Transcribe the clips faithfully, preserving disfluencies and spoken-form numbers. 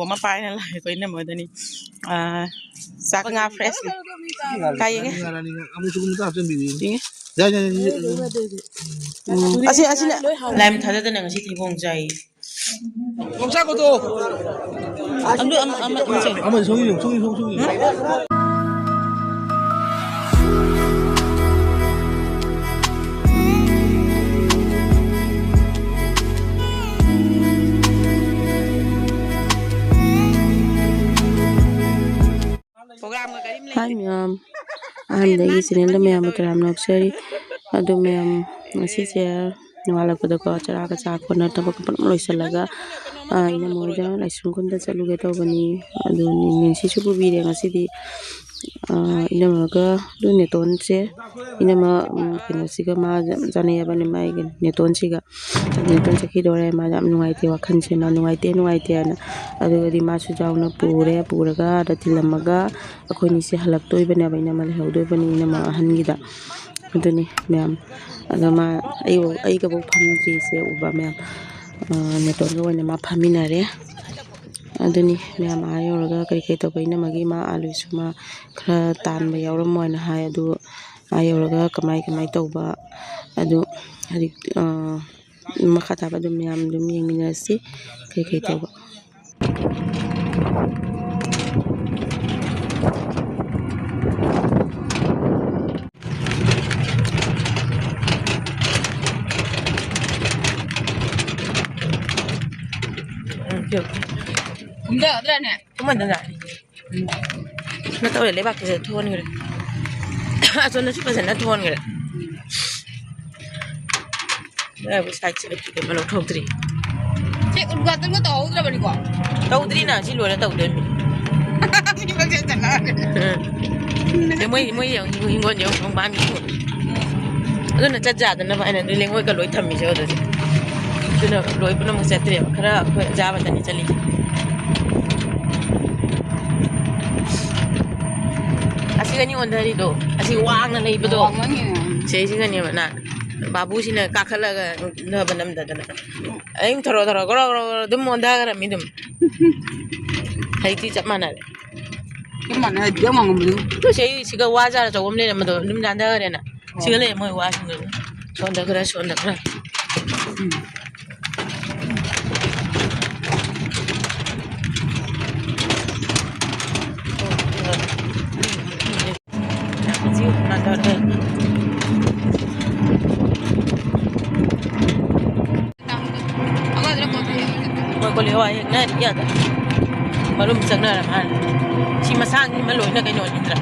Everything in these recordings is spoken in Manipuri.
ꯑꯃ ꯄꯥꯏꯅ ꯂꯥꯛꯑꯦꯀꯣ, ꯏꯅꯝꯃꯗꯅꯤ꯫ ꯑꯥ, ꯆꯥꯛ ꯉꯥ fresh꯫ ꯀꯥꯏ ꯌꯦꯡꯉꯦ? ꯌꯦꯡꯉꯦ꯫ ꯎꯝ꯫ ꯑꯁꯤ, ꯑꯁꯤꯅ ꯂꯥꯏꯝ ꯊꯥꯖꯗꯅ ꯉꯁꯤ ꯊꯩꯕꯣꯡ ꯆꯥꯏ꯫ ꯌꯣꯡꯆꯥꯛ ꯀꯧꯊꯣꯛꯑꯣ꯫ ꯑꯗꯨ ꯑꯃ, ꯑꯃ, ꯑꯃ ꯆꯥꯏ꯫ ꯑꯃ ꯁꯣꯝꯒꯤ ꯌꯦꯡꯉꯨ, ꯁꯣꯝꯒꯤ, ꯁꯣꯝꯒꯤ, ꯁꯣꯝꯒꯤ꯫ Hi ꯃꯌꯥꯝ, ꯑꯍꯥꯟꯕꯗꯒꯤ channelꯗ ꯃꯌꯥꯝꯕꯨ ꯇꯔꯥꯝꯅ ꯑꯣꯛꯆꯔꯤ꯫ ꯑꯗꯨ ꯃꯌꯥꯝ, ꯉꯁꯤꯁꯦ ꯅꯣꯡꯉꯥꯜꯂꯛꯄꯗꯀꯣ ꯆꯔꯥꯒ ꯆꯥ ꯈꯣꯠꯅ ꯊꯕꯛꯀ ꯄꯨꯂꯞ ꯂꯣꯏꯁꯤꯜꯂꯒ, ꯑ, ꯏꯅꯝꯃ ꯍꯣꯏꯗ ꯂꯥꯏꯁ꯭ꯔꯝ ꯈꯨꯟꯗ ꯆꯠꯂꯨꯒꯦ ꯇꯧꯕꯅꯤ꯫ ꯑꯗꯨ ꯅꯤꯟꯁꯤꯁꯨ ꯄꯨꯕꯤꯔꯦ ꯉꯁꯤꯗꯤ꯫ ꯑ, ꯏꯅꯝꯃꯒ ꯑꯗꯨ ꯅꯦꯇꯣꯟꯁꯦ, ꯏꯅꯝꯃ, ꯎꯝ, ꯀꯩꯅꯣꯁꯤꯒ ꯃꯥ ꯌꯥꯝ ꯆꯥꯟꯅꯩ ꯍꯥꯏꯕꯅꯤ, ꯃꯥꯒꯤ ꯅꯦꯇꯣꯟꯁꯤꯒ꯫ ꯅꯦꯇꯣꯟ ꯆꯠꯈꯤꯗꯧꯔꯦ, ꯃꯥ ꯌꯥꯝ ꯅꯨꯡꯉꯥꯏꯇꯦ, ꯋꯥꯈꯜꯁꯦ ꯃꯥ ꯅꯨꯡꯉꯥꯏꯇꯦ, ꯅꯨꯡꯉꯥꯏꯇꯦ ꯍꯥꯏꯅ꯫ ꯑꯗꯨꯒꯗꯤ ꯃꯥꯁꯨ ꯌꯥꯎꯅ ꯄꯨꯔꯦ, ꯄꯨꯔꯒ ꯑꯥꯗ ꯊꯤꯜꯂꯝꯃꯒ ꯑꯩꯈꯣꯏꯅꯤꯁꯦ ꯍꯜꯂꯛꯇꯣꯏꯕꯅꯦꯕ, ꯏꯅꯝꯃ ꯂꯩꯍꯧꯗꯣꯏꯕꯅꯤ, ꯏꯅꯝꯃ ꯑꯍꯟꯒꯤꯗ꯫ ꯑꯗꯨꯅꯤ ꯃꯌꯥꯝ꯫ ꯑꯗꯣ ꯃꯥ ꯑꯩꯕꯨ, ꯑꯩꯒꯐꯥꯎ ꯐꯝꯗ꯭ꯔꯤꯁꯦ ꯎꯕ ꯃꯌꯥꯝ꯫ ꯑ, ꯅꯦꯇꯣꯟꯒ ꯑꯣꯏꯅ ꯃꯥ ꯐꯝꯃꯤꯟꯅꯔꯦ꯫ ꯑꯗꯨꯅꯤ ꯃꯌꯥꯝ, ꯑꯥ ꯌꯧꯔꯒ ꯀꯔꯤ ꯀꯔꯤ ꯇꯧꯕ, ꯏꯅꯝꯃꯒꯤ ꯃꯥ ꯑꯥꯂꯨꯁꯨ ꯃꯥ ꯈꯔ ꯇꯥꯟꯕ ꯌꯥꯎꯔꯝꯃꯣꯏꯅ ꯍꯥꯏ꯫ ꯑꯗꯨ ꯑꯥ ꯌꯧꯔꯒ ꯀꯃꯥꯏ ꯀꯃꯥꯏ ꯇꯧꯕ, ꯑꯗꯨ ꯍꯧꯖꯤꯛ, ꯑ, ꯃꯈꯥ ꯇꯥꯕ ꯑꯗꯨꯝ ꯃꯌꯥꯝ ꯑꯗꯨꯝ ꯌꯦꯡꯃꯤꯟꯅꯔꯁꯤ ꯀꯩ ꯀꯩ ꯇꯧꯕ꯫ ꯎꯝ, ꯌꯧ꯫ ꯀꯨꯝꯊꯒꯗ꯭ꯔꯥꯅꯦ? ꯀꯨꯝꯍꯟꯗꯅ꯫ ꯎꯝ꯫ ꯀꯩꯅꯣ ꯇꯧꯔꯦ, ꯂꯩꯕꯥꯛꯁꯤꯗ ꯊꯣꯟꯈ꯭ꯔꯦ꯫ ꯑꯁꯣꯝꯗꯁꯨ ꯐꯖꯅ ꯊꯣꯟꯈ꯭ꯔꯦ꯫ ꯂꯩꯕꯥꯛ side ꯁꯤꯗ ꯀꯩꯅꯣ ꯂꯧꯊꯣꯛꯇ꯭ꯔꯤ꯫ ꯁꯤ ꯎꯗ꯭ꯘꯥꯇꯟꯒ ꯇꯧꯍꯧꯗ꯭ꯔꯕꯅꯤꯀꯣ? ꯇꯧꯗ꯭ꯔꯤꯅ, ꯁꯤ ꯂꯣꯏꯔ ꯇꯧꯗꯣꯏꯅꯤ꯫ ꯃꯤ ꯄꯪꯆꯠ ꯆꯠꯅꯈ꯭ꯔꯦ꯫ ꯎꯝ꯫ ꯁꯤ ꯃꯣꯏ, ꯃꯣꯏ ꯌꯦꯡꯉꯨ, ꯍꯤꯡꯒꯣꯜ ꯌꯦꯡꯉꯨ, ꯈꯣꯡꯕꯥꯟ ꯌꯦꯡꯉꯨ꯫ ꯑꯗꯨꯅ ꯆꯠ ꯌꯥꯗꯅꯕ ꯍꯥꯏꯅ ꯑꯗꯨ ꯂꯩꯉꯣꯏꯒ ꯂꯣꯏ ꯊꯝꯃꯤꯁꯦ ꯑꯗꯨꯗꯤ꯫ ꯑꯗꯨꯅ ꯂꯣꯏ ꯄꯨꯝꯅꯃꯛ ꯆꯠꯇ꯭ꯔꯦꯕ꯫ ꯈꯔ ꯑꯩꯈꯣꯏ ꯑꯖꯥꯕꯗꯅꯤ ꯆꯠꯂꯤꯁꯦ꯫ ꯑꯁꯤꯒꯅꯤ ꯑꯣꯟꯊꯔꯤꯗꯣ꯫ ꯑꯁꯤ ꯋꯥꯡꯅ ꯂꯩꯕꯗꯣ꯫ ꯋꯥꯡꯃꯟꯒꯤꯅꯦ꯫ ꯁꯤꯁꯤꯒꯅꯦꯕ ꯅ ꯕꯥꯕꯨꯁꯤꯅ ꯀꯥꯈꯠꯂꯒ ꯅꯕ ꯅꯝꯗꯗꯅ꯫ ꯑꯩ ꯊꯧꯔꯣ ꯊꯧꯔꯣ ꯒ꯭ꯔꯣ ꯒ꯭ꯔꯣ ꯒ꯭ꯔꯣ ꯑꯗꯨꯝ ꯑꯣꯟꯊꯈ꯭ꯔꯃꯤ ꯑꯗꯨꯝ꯫ ꯍꯧꯖꯤꯛꯇꯤ ꯆꯞ ꯃꯥꯟꯅꯔꯦ꯫ ꯆꯞ ꯃꯥꯟꯅꯩ ꯍꯥꯏꯗꯤ ꯌꯥꯝ ꯉꯝꯕꯗꯨ꯫ ꯇꯨ ꯁꯤ ꯑꯩ ꯁꯤꯒ ꯋꯥ ꯖꯥꯔ ꯑꯆꯧꯕ ꯑꯃ ꯂꯩꯔꯝꯕꯗꯣ ꯑꯗꯨꯝ ꯂꯥꯟꯊꯈ꯭ꯔꯦꯅ꯫ ꯁꯤꯒ ꯂꯩꯔꯦ ꯃꯣꯏ ꯋꯥꯁꯤꯡꯗꯣ꯫ ꯁꯣꯟꯗꯈ꯭ꯔꯦ, ꯁꯣꯟꯗꯈ꯭ꯔꯦ꯫ ꯎꯝ꯫ ꯃꯣꯏ ꯀꯣꯂꯤ ꯍꯋꯥꯏ ꯍꯦꯛꯅꯔꯤ ꯑꯗ꯫ ꯃꯔꯨꯝ ꯆꯪꯅꯔ ꯃꯥꯜꯂꯦ꯫ ꯁꯤ ꯃꯁꯥꯡꯁꯤꯃ ꯂꯣꯏꯅ ꯀꯩꯅꯣꯅꯤꯗ꯭ꯔꯥ?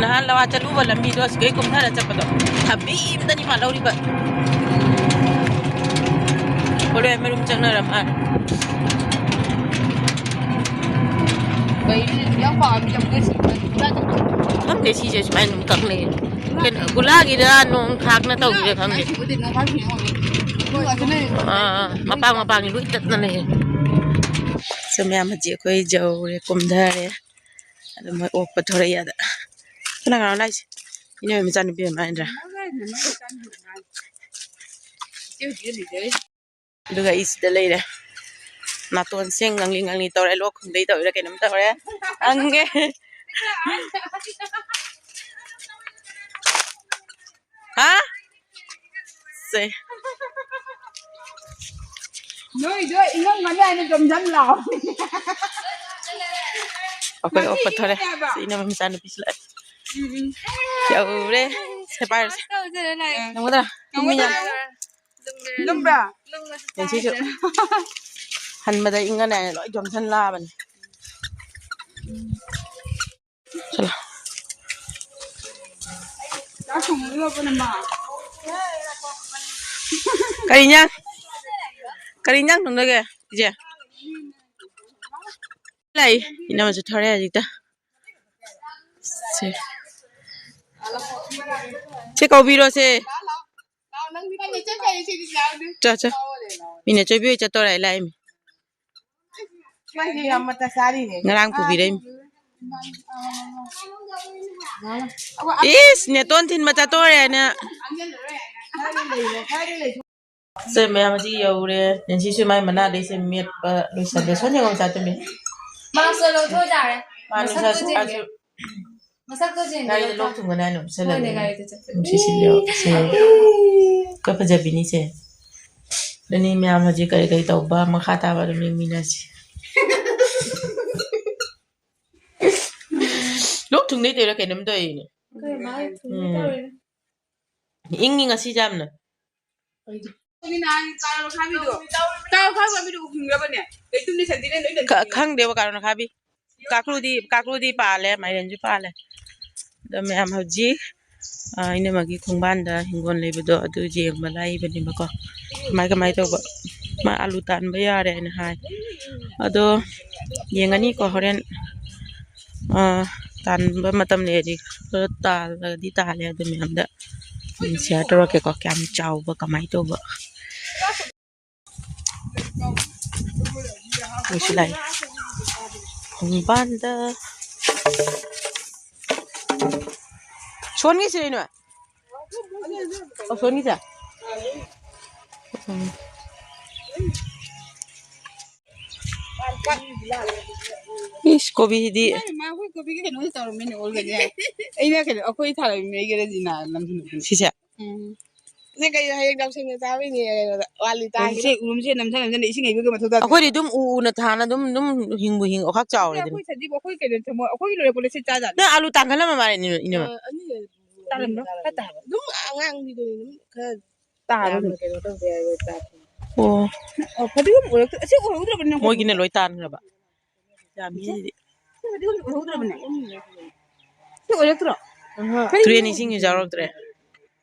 ꯅꯍꯥꯟ ꯂꯋꯥ ꯆꯠꯂꯨꯕ ꯂꯝꯕꯤꯗꯣ ꯁꯤꯗꯩ ꯀꯨꯝꯊꯔ ꯆꯠꯄꯗꯣ ꯊꯕꯤ ꯑꯝꯇꯅꯤ ꯃꯥ ꯂꯧꯔꯤꯕ꯫ ꯀꯣꯂꯤ ꯍꯋꯥꯏ ꯃꯔꯨꯝ ꯆꯪꯅꯔ ꯃꯥꯜꯂꯦ꯫ ꯀꯩꯅꯣ ꯌꯥꯝ ꯄꯥꯝꯃꯤ ꯂꯝꯗ ꯁꯤ ꯀꯗꯥꯏ ꯆꯠꯇꯣꯏꯅꯣ? ꯈꯪꯗꯦ ꯁꯤꯁꯦ ꯁꯨꯃꯥꯏꯅ ꯑꯗꯨꯝ ꯀꯛ ꯂꯩꯌꯦ꯫ ꯀꯩꯅꯣ ꯒꯨꯂꯥꯒꯤꯔ ꯅꯣꯡ ꯈꯥꯛꯅ ꯇꯧꯔꯤꯔ ꯈꯪꯗꯦ꯫ ꯑꯥ, ꯑꯥ, ꯃꯄꯥꯡ ꯃꯄꯥꯡꯒꯤ ꯂꯣꯏ ꯇꯠꯅ ꯂꯩꯌꯦ꯫ ꯁꯦ ꯃꯌꯥꯝ ꯍꯧꯖꯤꯛ ꯑꯩꯈꯣꯏ ꯌꯧꯔꯦ, ꯀꯨꯝꯊꯔꯦ꯫ ꯑꯗꯨ ꯃꯣꯏ ꯑꯣꯛꯄ ꯊꯣꯔꯛꯏ ꯑꯗ꯫ ꯁꯤꯅ ꯀꯅꯥꯅꯣ ꯂꯥꯛꯏꯁꯦ? ꯏꯅꯦ ꯃꯆꯥꯅꯨꯄꯤ ꯑꯃ ꯍꯥꯏꯗ꯭ꯔꯥ? ꯑꯗꯨꯒ ꯑꯩ ꯁꯤꯗ ꯂꯩꯔꯦ꯫ ꯅꯥꯇꯣꯟꯁꯦ ꯉꯥꯡꯂꯤ ꯉꯥꯡꯂꯤ ꯇꯧꯔꯦ꯫ ꯂꯣꯛ ꯈꯨꯡꯗꯩ ꯇꯧꯔꯤꯔꯥ ꯀꯩꯅꯣꯝ ꯇꯧꯔꯦ꯫ ꯈꯪꯗꯦ꯫ ꯍꯥ? ꯁꯦ꯫ ꯅꯣꯏꯗꯣ ꯏꯉꯝ ꯉꯝꯃꯦ ꯍꯥꯏꯅ ꯖꯣꯝꯖꯝ ꯂꯥꯎ꯫ ꯑꯩꯈꯣꯏ ꯑꯣꯛꯄ ꯊꯣꯔꯦ꯫ ꯁꯤ ꯏꯅꯝꯃ ꯃꯆꯥꯅꯨꯄꯤꯁꯨ ꯂꯥꯛꯑꯦ꯫ ꯎꯝ, ꯎꯝ꯫ ꯌꯧꯔꯦ꯫ ꯁꯦ ꯄꯥꯏꯔꯁꯦ꯫ ꯇꯧꯗꯅ ꯂꯥꯛꯑꯦ꯫ ꯅꯪꯉꯣꯟꯗ ꯅꯪꯉꯣꯟꯗ ꯇꯨꯝꯃꯤ ꯌꯥ-, ꯂꯨꯝꯕ꯭ꯔꯥ? ꯉꯁꯤꯁꯨ ꯍꯟꯕꯗ ꯏꯪꯉꯅꯤ ꯍꯥꯏꯅ ꯂꯣꯏ ꯌꯣꯝꯁꯟ ꯂꯥꯛꯑꯕꯅꯤ꯫ ꯆꯠꯂꯣ꯫ ꯆꯥꯛ ꯊꯣꯡꯕ ꯂꯣꯏꯔꯕꯣ ꯅꯃꯥ? ꯀꯔꯤ ꯏꯟꯖꯥꯡ? ꯀꯔꯤ ꯏꯟꯖꯥꯡ ꯊꯣꯡꯗꯣꯏꯒꯦ, ꯏꯆꯦ? ꯂꯥꯛꯏ꯫ ꯏꯅꯝꯃꯁꯨ ꯊꯣꯔꯛꯑꯦ ꯍꯧꯖꯤꯛꯇ꯫ ꯁꯦ꯫ ꯁꯦ ꯀꯧꯕꯤꯔꯣ ꯁꯦ꯫ ꯆꯣ, ꯆꯣ꯫ ꯃꯤꯅ ꯆꯣꯏꯕꯤ ꯍꯣꯏ ꯆꯠꯇꯣꯔꯦ ꯍꯥꯏ ꯂꯥꯛꯏꯃꯤ꯫ ꯉꯔꯥꯡ ꯄꯨꯕꯤꯔꯛꯏꯃꯤ꯫ ꯏꯁ, ꯅꯦꯇꯣꯟ ꯊꯤꯟꯕ ꯆꯠꯇꯣꯔꯦꯅ꯫ ꯁꯦ, ꯃꯌꯥꯝ ꯍꯧꯖꯤꯛ ꯌꯧꯔꯦ꯫ ꯅꯦꯟꯁꯤꯁꯨ ꯃꯥꯏ ꯃꯅꯥꯗꯩꯁꯦ ꯃꯦꯠꯄ ꯂꯣꯏꯁꯜꯂꯦ꯫ ꯁꯣꯟ ꯌꯦꯡꯉꯣ, ꯆꯥ ꯇꯨꯝꯃꯤ꯫ ꯃꯥꯁꯨ ꯂꯧꯊꯣꯛ ꯌꯥꯔꯦ꯫ ꯃꯥ ꯃꯁꯛꯇꯨ ꯂꯣꯏꯁꯜ-, ꯆꯦꯟꯒꯦ꯫ ꯑꯁꯨ-, ꯃꯁꯛꯇꯨ ꯆꯦꯟꯒꯦ, ꯒꯥꯔꯤꯗ ꯂꯧꯊꯣꯛ꯫ ꯂꯣꯛ ꯊꯨꯡꯒꯅꯤ ꯍꯥꯏꯅ ꯎꯞꯁꯜꯂꯕꯅꯤ꯫ ꯍꯣꯏꯅꯦ, ꯒꯥꯔꯤꯗ ꯆꯠꯄ꯫ ꯎꯝ, ꯁꯤ ꯁꯤꯜꯂꯦ, ꯁꯦ꯫ ꯑꯩꯈꯣꯏ ꯐꯖꯕꯤꯅꯤꯁꯦ꯫ ꯑꯗꯨꯅꯤ ꯃꯌꯥꯝ ꯍꯧꯖꯤꯛ ꯀꯔꯤ ꯀꯔꯤ ꯇꯧꯕ ꯃꯈꯥ ꯇꯥꯕ ꯑꯗꯨꯝ ꯌꯦꯡꯃꯤꯟꯅꯁꯤ꯫ ꯂꯣꯛ ꯊꯨꯡꯗꯩ ꯇꯧꯔꯤꯔꯥ ꯀꯩꯅꯣꯝ ꯇꯧꯔꯤꯅꯦ꯫ ꯀꯩ ꯃꯥ ꯊꯨꯡꯒꯦ ꯎꯝ꯫ ꯇꯧꯔꯤꯅꯣ? ꯏꯪꯉꯤ ꯉꯁꯤꯁꯦ ꯌꯥꯝꯅ꯫ ꯀꯥꯔꯣ ꯈꯥꯕꯤꯗꯣ꯫ ꯀꯥꯔꯣ ꯈꯥꯕꯤ ꯄꯥꯝꯕꯤꯗꯨꯕꯨ ꯍꯤꯡꯈ꯭ꯔꯕꯅꯦ? ꯂꯩꯇꯨꯝꯗꯤ ꯁꯟꯊꯤꯅꯦ ꯂꯣꯏ ꯈ-, ꯈꯪꯗꯦꯕ, ꯀꯥꯔꯣ ꯈꯥꯕꯤ꯫ ꯀꯥꯀ꯭ꯔꯨꯗꯤ, ꯀꯥꯀ꯭ꯔꯨꯗꯤ ꯄꯥꯜꯂꯦ, ꯃꯥꯏꯔꯦꯟꯁꯨ ꯄꯥꯜꯂꯦ꯫ ꯑꯗꯣ ꯃꯌꯥꯝ ꯍꯧꯖꯤꯛ, ꯑ, ꯏꯅꯝꯃꯒꯤ ꯈꯣꯡꯕꯥꯟꯗ ꯍꯤꯡꯒꯣꯜ ꯂꯩꯕꯗꯣ ꯑꯗꯨ ꯌꯦꯡꯕ ꯂꯥꯛꯏꯕꯅꯦꯕꯀꯣ꯫ ꯀꯃꯥꯏ, ꯀꯃꯥꯏ ꯇꯧꯕ? ꯃꯥ ꯑꯂꯨ ꯇꯥꯟꯕ ꯌꯥꯔꯦꯅ ꯍꯥꯏ꯫ ꯑꯗꯣ ꯌꯦꯡꯉꯅꯤꯀꯣ ꯍꯣꯔꯦꯟ꯫ ꯑ, ꯇꯥꯟꯕ ꯃꯇꯝ ꯂꯩꯔꯗꯤ ꯈꯔ ꯇꯥꯜꯂꯒꯗꯤ ꯇꯥꯜꯂꯦ꯫ ꯑꯗꯨ ꯃꯌꯥꯝꯗ share ꯇꯧꯔꯛꯀꯦꯀꯣ, ꯀꯌꯥꯝ ꯆꯥꯎꯕ, ꯀꯃꯥꯏ ꯇꯧꯕ꯫ ꯃꯣꯏꯁꯨ ꯂꯥꯛꯏ ꯈꯣꯡꯕꯥꯟꯗ꯫ ꯁꯣꯟꯒꯤꯁꯤꯔ ꯏꯅꯣꯏ? ꯑꯣ, ꯁꯣꯟꯒꯤꯁꯦ? ꯎꯝ꯫ ꯏꯁ, ꯀꯣꯕꯤꯁꯤꯗꯤ꯫ ꯃꯥ, ꯃꯥ, ꯑꯩꯈꯣꯏ ꯀꯣꯕꯤꯒꯤ ꯀꯩꯅꯣꯁꯦ ꯇꯧꯔꯝꯃꯤꯅꯦ, ꯑꯣꯜꯒꯅꯤ ꯍꯥꯏ꯫ ꯑꯩꯅ ꯀꯩꯅꯣ, ꯑꯩꯈꯣꯏ ꯊꯥꯔꯝꯃꯤ ꯃꯩꯒꯦꯔ ꯖꯤꯅꯥ ꯅꯝꯁꯤꯜꯂꯛꯄꯅꯦ꯫ ꯁꯤꯁꯦ? ꯎꯝ꯫ ꯅꯪ ꯀꯩꯅꯣ, ꯍꯌꯦꯡ ꯅꯝꯁꯤꯡꯅ ꯆꯥꯕꯩꯅꯦ ꯀꯩꯅꯣꯗ, ꯋꯥꯠꯂꯤ ꯇꯥ꯫ ꯍꯧꯖꯤꯛꯁꯦ ꯎꯔꯨꯝꯁꯦ ꯅꯝꯁꯤꯟ ꯅꯝꯁꯤꯟ ꯏꯁꯤꯡ ꯍꯩꯕꯒꯤ ꯃꯊꯛꯇ꯫ ꯑꯩꯈꯣꯏꯗꯤ ꯑꯗꯨꯝ ꯎ ꯎꯅ ꯊꯥꯅ ꯑꯗꯨꯝ, ꯑꯗꯨꯝ ꯍꯤꯡꯕꯨ ꯍꯤꯡ, ꯑꯣꯈꯥꯛ ꯆꯥꯎꯔꯦ ꯑꯗꯨꯅ꯫ ꯑꯩꯈꯣꯏ ꯁꯖꯤꯕꯨ ꯑꯩꯈꯣꯏ ꯀꯩꯅꯣ ꯊꯝꯃꯣ, ꯑꯩꯈꯣꯏꯒꯤ ꯂꯣꯏꯔꯛꯄꯗ ꯁꯤ ꯆꯥꯖꯥꯠꯅꯤ꯫ ꯅꯪ ꯑꯂꯨ ꯇꯥꯡꯈꯠꯂꯝꯃ ꯃꯥꯜꯂꯦ, ꯏꯅꯝꯃ, ꯏꯅꯝꯃ꯫ ꯑ, ꯑꯅꯤ ꯂꯩ꯫ ꯇꯥꯔꯝꯕ꯭ꯔꯣ? ꯈꯔ ꯇꯥꯕ꯭ꯔꯣ? ꯑꯗꯨꯝ ꯑꯉꯥꯡꯕꯤꯗꯨꯅꯤ, ꯑꯗꯨꯝ ꯈꯔ ꯇꯥꯔꯕꯅꯦ꯫ ꯌꯥꯝꯅ ꯀꯩꯅꯣ ꯇꯧꯗꯦ ꯍꯥꯏꯕ ꯇꯥꯗꯦ꯫ ꯑꯣ꯫ ꯑꯣ, ꯐꯗꯤꯒꯣꯝ ꯎꯔꯛꯇ꯭ꯔꯦ꯫ ꯑꯁꯤ ꯎꯍꯧꯗ꯭ꯔꯕꯅꯦ꯫ ꯃꯣꯏꯒꯤꯅ ꯂꯣꯏ ꯇꯥꯟꯈ꯭ꯔꯕ꯫ ꯌꯥꯝꯃꯤꯁꯤꯗꯤ꯫ ꯁꯤ ꯐꯗꯤꯒꯣꯝ ꯎꯍꯧꯗ꯭ꯔꯕꯅꯦ꯫ ꯁꯤ ꯑꯣꯏꯔꯛꯇ꯭ꯔꯣ? ꯑꯍ꯫ ꯀꯔꯤꯅꯣ? ꯇꯨꯔꯦꯟ ꯏꯁꯤꯡꯁꯨ ꯌꯥꯎꯔꯛꯇ꯭ꯔꯦ꯫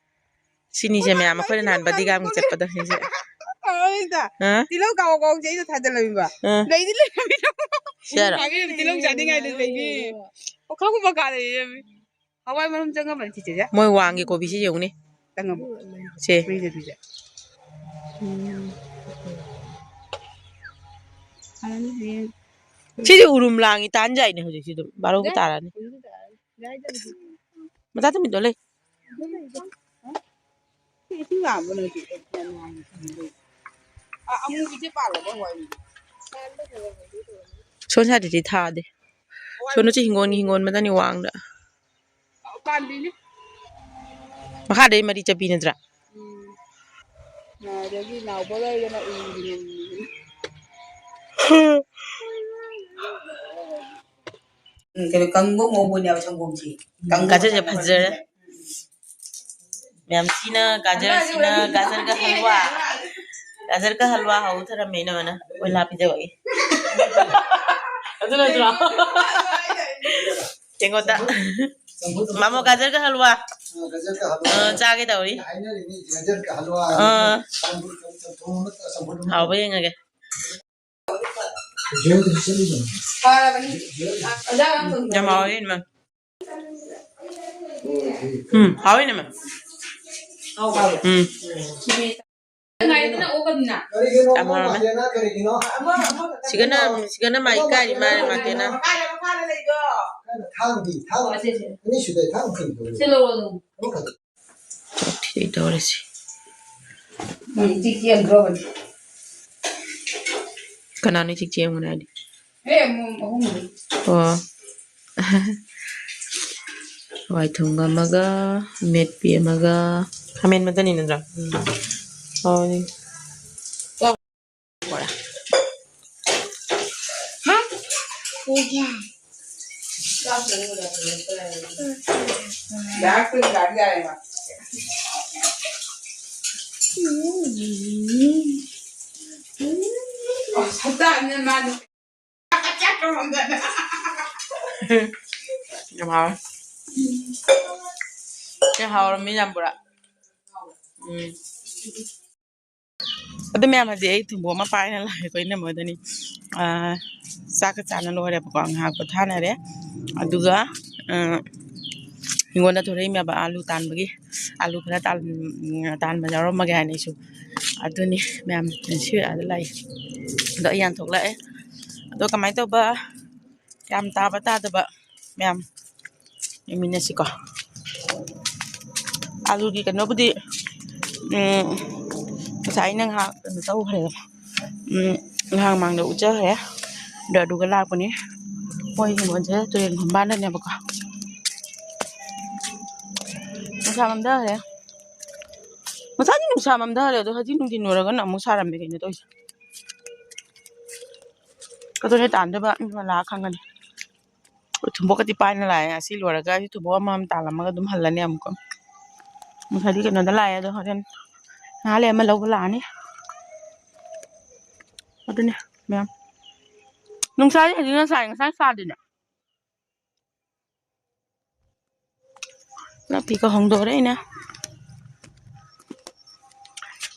ꯁꯤꯅꯤꯁꯦ ꯃꯌꯥꯝ ꯑꯩꯈꯣꯏꯅ ꯅꯍꯥꯟ ꯕꯗꯤꯒꯥꯝꯒꯤ ꯆꯠꯄꯗ ꯁꯤꯁꯦ꯫ ꯑꯩꯗ ꯑ? ꯇꯤꯜꯍꯧ ꯀꯥꯎ ꯀꯥꯎꯁꯦ ꯑꯩꯅ ꯊꯥꯖꯜꯂꯝꯃꯤꯕ꯫ ꯑ꯫ ꯂꯩꯗꯤ ꯂꯩꯔꯝꯃꯤꯅ꯫ ꯁꯤꯔꯣ? ꯇꯤꯜꯍꯧ ꯆꯥꯅꯤꯡꯉꯥꯏꯗ ꯂꯩꯕꯤ꯫ ꯑꯣꯈꯥ ꯈꯨꯕ ꯀꯥ ꯂꯩꯔꯝꯃꯤ꯫ ꯍꯋꯥꯏ ꯃꯔꯨꯝ ꯆꯪꯉꯝꯕꯅꯤ ꯆꯤꯆꯦꯁꯦ꯫ ꯃꯣꯏ ꯋꯥꯡꯒꯤ ꯀꯣꯕꯤꯁꯦ ꯌꯦꯡꯉꯨꯅꯦ꯫ ꯆꯪꯉꯕꯣ? ꯁꯦ꯫ ꯃꯩꯗ ꯄꯤꯖ꯫ ꯎꯝ꯫ ꯁꯤꯁꯦ ꯎꯔꯨꯝ ꯂꯥꯡꯉꯤ ꯇꯥꯟꯖꯥꯏꯅꯦ ꯍꯧꯖꯤꯛꯁꯤ ꯑꯗꯨꯝ꯫ ꯕꯥꯔꯣꯕꯨ ꯌꯥꯏ꯫ ꯇꯥꯔꯛꯑꯅꯤ꯫ ꯌꯥꯏꯗ ꯍꯧꯖꯤꯛ꯫ ꯃꯆꯥ ꯇꯨꯝꯕꯤꯗꯣ ꯂꯩ꯫ ꯁꯤ ꯉꯥꯡꯕ ꯅꯠꯇꯦ, ꯑꯩ ꯐꯅꯌꯥꯝ ꯉꯥꯡꯉꯤ ꯈꯪꯗꯦ꯫ ꯑ, ꯑꯃꯨꯕꯤꯁꯦ ꯄꯥꯜꯂꯕ ꯍꯋꯥꯏ ꯃꯨꯕꯤ? ꯁꯣꯝ ꯁꯥꯏꯗꯗꯤ ꯊꯥꯗꯦ꯫ ꯁꯣꯝꯗꯁꯨ ꯍꯤꯡꯒꯣꯜꯒꯤ ꯍꯤꯡꯒꯣꯜ ꯃꯇꯅꯤ ꯋꯥꯡꯗ꯫ ꯄꯥꯟꯕꯤꯅꯤ꯫ ꯃꯈꯥꯗꯩ ꯃꯔꯤ ꯆꯠꯄꯤ ꯅꯠꯇ꯭ꯔꯥ? ꯎꯝ꯫ ꯑꯗꯒꯤ ꯅꯥꯎꯕ ꯂꯩꯔꯒꯅ ꯎꯒꯤ ꯉꯝꯃꯤꯕꯅꯤ꯫ ꯎꯝ, ꯀꯩꯅꯣ, ꯀꯪꯕ ꯉꯧꯕꯅꯦꯕ ꯁꯪꯒꯣꯝꯁꯤ꯫ ꯀꯪꯕ ꯒꯖꯔꯁꯦ ꯃꯇꯝꯗ ꯐꯖꯔꯦ꯫ ꯃꯌꯥꯝ ꯁꯤꯅ ꯒꯖꯔ, ꯁꯤꯅ ꯒꯖꯔꯒ ꯍꯜꯋꯥ꯫ ꯒꯖꯔꯒ ꯍꯜꯋꯥ ꯍꯧꯊꯔꯝꯃꯦ ꯏꯅꯝꯃꯅ꯫ ꯑꯩꯈꯣꯏ ꯂꯥ ꯄꯤꯖꯕꯒꯤ꯫ ꯑꯗꯨ ꯅꯠꯇ꯭ꯔꯣ? ꯇꯦꯡꯀꯣꯠꯇ꯫ ꯃꯥꯃꯣ, ꯒꯖꯔꯒ ꯍꯜꯋꯥ꯫ ꯑ, ꯆꯥꯒꯦ ꯇꯧꯔꯤ꯫ ꯑ꯫ ꯍꯥꯎꯕ ꯌꯦꯡꯉꯒꯦ꯫ ꯌꯥꯝ ꯍꯥꯎꯋꯦ, ꯏꯃꯥ꯫ ꯎꯝ, ꯍꯥꯎꯋꯦ, ꯏꯅꯝꯃ꯫ ꯎꯝ꯫ ꯌꯥꯝ ꯍꯥꯎꯔꯝꯃꯦ꯫ ꯁꯤꯒꯅ, ꯁꯤꯒꯅ ꯃꯥꯏ ꯀꯥꯏꯔꯤ ꯃꯥꯅꯦ, ꯃꯥ ꯀꯦꯅ꯫ ꯊꯥꯡꯗꯤ, ꯊꯥꯡ ꯑꯅꯤꯁꯨꯗ ꯊꯥꯡ ꯊꯤꯟꯗꯣꯏꯅꯦ꯫ ꯁꯤ ꯂꯧꯔꯣ ꯑꯗꯨꯝ꯫ ꯑꯃꯈꯛꯇ꯫ ꯆꯣꯛꯊꯤ ꯇꯧꯔꯤꯁꯦ꯫ ꯃꯣꯏ ꯏꯆꯤꯛ ꯆꯤꯛꯑꯝꯗ꯭ꯔꯣꯕꯅꯤ꯫ ꯀꯅꯥꯅꯣ ꯏꯆꯤꯛ ꯆꯤꯛꯑꯝꯒꯅꯤ ꯍꯥꯏꯗꯤ? ꯍꯦ, ꯑꯃꯨꯛ ꯑꯍꯨꯝꯗꯤ꯫ ꯑꯣ꯫ ꯍꯋꯥꯏ ꯊꯣꯡꯕ ꯑꯃꯒ, ꯑꯃꯦꯠꯄꯤ ꯑꯃꯒ꯫ ꯈꯥꯃꯦꯟ ꯃꯆꯟꯅꯤ ꯅꯠꯇ꯭ꯔꯥ? ꯎꯝ꯫ ꯍꯥꯎꯅꯤ꯫ ꯕꯣꯔꯥ꯫ ꯍꯥ? ꯌꯥꯝ ꯍꯥꯎꯔꯦ꯫ ꯁꯤ ꯍꯥꯎꯔꯝꯃꯤ ꯌꯥꯝ ꯕꯣꯔꯥ꯫ ꯎꯝ꯫ ꯑꯗꯨ ꯃꯌꯥꯝ, ꯍꯧꯖꯤꯛ ꯑꯩ ꯊꯨꯝꯕꯣꯛ ꯑꯃ ꯄꯥꯏꯅ ꯂꯥꯛꯑꯦꯀꯣ, ꯏꯅꯝꯃꯗꯅꯤ꯫ ꯑꯥ, ꯆꯥꯛꯀ ꯆꯥꯅ ꯂꯣꯏꯔꯦꯕꯀꯣ, ꯉꯥꯏꯍꯥꯛ ꯄꯣꯊꯥꯅꯔꯦ꯫ ꯑꯗꯨꯒ, ꯑꯥ, ꯍꯤꯡꯒꯣꯜꯗ ꯊꯣꯔꯛꯏꯃꯦꯕ ꯑꯥꯂꯨ ꯇꯥꯟꯕꯒꯤ꯫ ꯑꯥꯂꯨ ꯈꯔ ꯇꯥꯟ-, ꯇꯥꯟꯕ ꯌꯥꯎꯔꯝꯃꯒꯦ ꯍꯥꯏꯅ ꯑꯩꯁꯨ꯫ ꯑꯗꯨꯅꯤ ꯃꯌꯥꯝ ꯁꯤ ꯑꯥꯗ ꯂꯥꯛꯏ꯫ ꯑꯗꯣ ꯑꯩ ꯌꯥꯟꯊꯣꯛꯂꯛꯑꯦ꯫ ꯑꯗꯣ ꯀꯃꯥꯏꯅ ꯇꯧꯕ? ꯌꯥꯝ ꯇꯥꯕ ꯇꯥꯗꯕ ꯃꯌꯥꯝ ꯌꯦꯡꯃꯤꯟꯅꯁꯤꯀꯣ꯫ ꯑꯂꯨꯒꯤ ꯀꯩꯅꯣꯕꯨꯗꯤ ꯎꯝ, ꯉꯁꯥꯏ ꯑꯩꯅ ꯉꯥꯏꯍꯥꯛ ꯀꯩꯅꯣ ꯇꯧꯈ꯭ꯔꯦ꯫ ꯎꯝ, ꯉꯥꯏꯍꯥꯛ ꯃꯥꯡꯗ ꯎꯠꯆꯈ꯭ꯔꯦ꯫ ꯑꯗꯣ ꯑꯗꯨꯒ ꯂꯥꯛꯄꯅꯤ꯫ ꯃꯣꯏ ꯍꯤꯡꯒꯣꯜꯁꯦ ꯇꯨꯔꯦꯟ ꯈꯣꯡꯕꯥꯟꯗꯅꯦꯕꯀꯣ꯫ ꯅꯨꯡꯁꯥ ꯃꯝꯊꯈ꯭ꯔꯦ꯫ ꯉꯁꯥꯏꯗꯤ ꯅꯨꯡꯁꯥ ꯃꯝꯊꯈ꯭ꯔꯦ, ꯑꯗꯣ ꯍꯧꯖꯤꯛ ꯅꯨꯡꯊꯤꯟ ꯑꯣꯏꯔꯒꯅ ꯑꯃꯨꯛ ꯁꯥꯔꯝꯃꯦ꯫ ꯀꯩꯅꯣ ꯇꯧꯔꯤꯁꯦ? ꯑꯗꯨꯅꯦ ꯇꯥꯟꯗꯣꯏꯕ, ꯃꯤ ꯂꯥꯛꯑ ꯈꯪꯒꯅꯤ꯫ ꯊꯨꯝꯕꯣꯛꯀꯗꯤ ꯄꯥꯏꯅ ꯂꯥꯛꯑꯦ꯫ ꯑꯁꯤ ꯂꯣꯏꯔꯒ ꯑꯩ ꯊꯨꯝꯕꯣꯛ ꯑꯃꯃꯝ ꯇꯥꯜꯂꯝꯃꯒ ꯑꯗꯨꯝ ꯍꯜꯂꯅꯤ ꯑꯃꯨꯛꯀ꯫ ꯉꯁꯥꯏꯗꯤ ꯀꯩꯅꯣꯗ ꯂꯥꯛꯑꯦ, ꯑꯗꯣ ꯍꯣꯔꯦꯟ ꯉꯥꯏꯍꯥꯛ ꯂꯩ ꯑꯃ ꯂꯧꯕ ꯂꯥꯛꯑꯅꯤ꯫ ꯑꯗꯨꯅꯦ ꯃꯌꯥꯝ꯫ ꯅꯨꯡꯁꯥꯁꯦ ꯍꯧꯖꯤꯛꯅ ꯁꯥꯏ, ꯉꯁꯥꯏ ꯁꯥꯗꯦꯅꯦ꯫ ꯅꯥꯄꯤꯒ ꯍꯣꯡꯗꯣꯔꯛꯏꯅꯦ꯫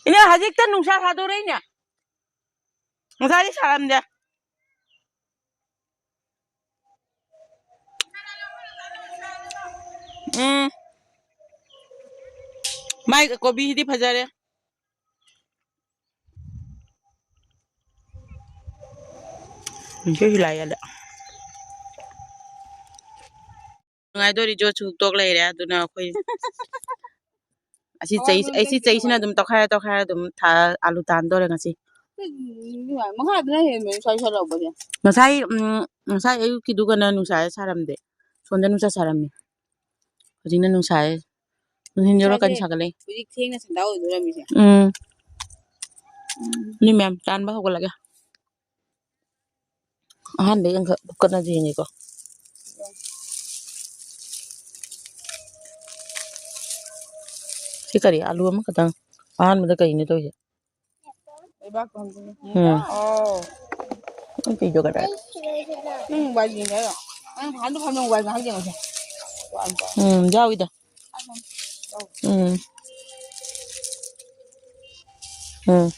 ꯏꯅꯦ, ꯍꯧꯖꯤꯛꯇ ꯅꯨꯡꯁꯥ ꯁꯥꯗꯣꯔꯛꯏꯅꯦ꯫ ꯉꯁꯥꯏꯗꯤ ꯁꯥꯔꯝꯗꯦ꯫ ꯎꯝ꯫ ꯃꯥꯏ ꯀꯣꯕꯤꯁꯤꯗꯤ ꯐꯖꯔꯦ꯫ ꯁꯤꯁꯨ ꯂꯥꯏ ꯌꯥꯗ꯫ ꯅꯨꯡꯉꯥꯏꯗꯣꯔꯤ ꯖꯣꯠꯁꯨ ꯇꯣꯛ ꯂꯩꯔꯦ, ꯑꯗꯨꯅ ꯑꯩꯈꯣꯏ ꯑꯁꯤ ꯆꯩ-, ꯑꯩ ꯁꯤ ꯆꯩꯁꯤꯅ ꯑꯗꯨꯝ ꯇꯧꯈꯥꯏꯔ ꯇꯧꯈꯥꯏꯔ ꯑꯗꯨꯝ ꯊꯥ-, ꯑꯥꯂꯨ ꯇꯥꯟꯗꯣꯔꯦ ꯉꯁꯤ꯫ ꯃꯈꯥꯗꯅ ꯍꯦꯟꯕꯅꯤ ꯁ꯭ꯋꯥꯏ ꯁ꯭ꯋꯥꯏ ꯂꯧꯕꯁꯦ꯫ ꯉꯁꯥꯏ, ꯎꯝ, ꯉꯁꯥꯏ ꯑꯌꯨꯛꯀꯤꯗꯨꯒꯅ ꯅꯨꯡꯁꯥꯁꯦ ꯁꯥꯔꯝꯗꯦ꯫ ꯁꯣꯝꯗ ꯅꯨꯡꯁꯥ ꯁꯥꯔꯝꯃꯤ꯫ ꯍꯧꯖꯤꯛꯅ ꯅꯨꯡꯁꯥꯁꯦ ꯅꯨꯡꯊꯤꯟ ꯌꯧꯔꯀꯥꯟꯗ ꯁꯥꯒꯠꯂꯛꯏ꯫ ꯍꯧꯖꯤꯛ ꯊꯦꯡꯅ ꯁꯟꯗꯥ ꯑꯣꯏꯗꯣꯔꯝꯃꯤꯁꯦ꯫ ꯎꯝ꯫ ꯎꯝ꯫ ꯃꯤ ꯃꯌꯥꯝ ꯇꯥꯟꯕ ꯍꯧꯒꯠꯂꯒꯦ꯫ ꯑꯍꯥꯟꯕꯩ ꯑꯃꯈꯛ ꯐꯨꯀꯠꯅꯁꯤ ꯌꯦꯡꯉꯤꯀꯣ꯫ ꯁꯤ ꯀꯔꯤ? ꯑꯥꯂꯨ ꯑꯃꯈꯛꯇꯪ꯫ ꯑꯍꯥꯟꯕꯗ ꯀꯩꯅꯣ ꯇꯧꯔꯤꯁꯦ? ꯂꯩꯕꯥꯛꯇꯣ ꯍꯪꯖꯤꯜꯂꯨ꯫ ꯎꯝ꯫ ꯑꯣ꯫ ꯅꯪ ꯐꯤꯗꯣ ꯀꯗꯥꯏ? ꯅꯪ ꯃꯣꯕꯥꯏꯜ ꯌꯦꯡꯒꯦ ꯍꯥꯏꯔꯣ? ꯅꯪ ꯐꯥꯟꯗ ꯐꯝꯅ ꯃꯣꯕꯥꯏꯜ ꯉꯥꯏꯍꯥꯛ ꯌꯦꯡꯉꯨꯁꯦ꯫ ꯎꯝ, ꯌꯥꯎꯏꯗ꯫ ꯎꯝ꯫ ꯎꯝ꯫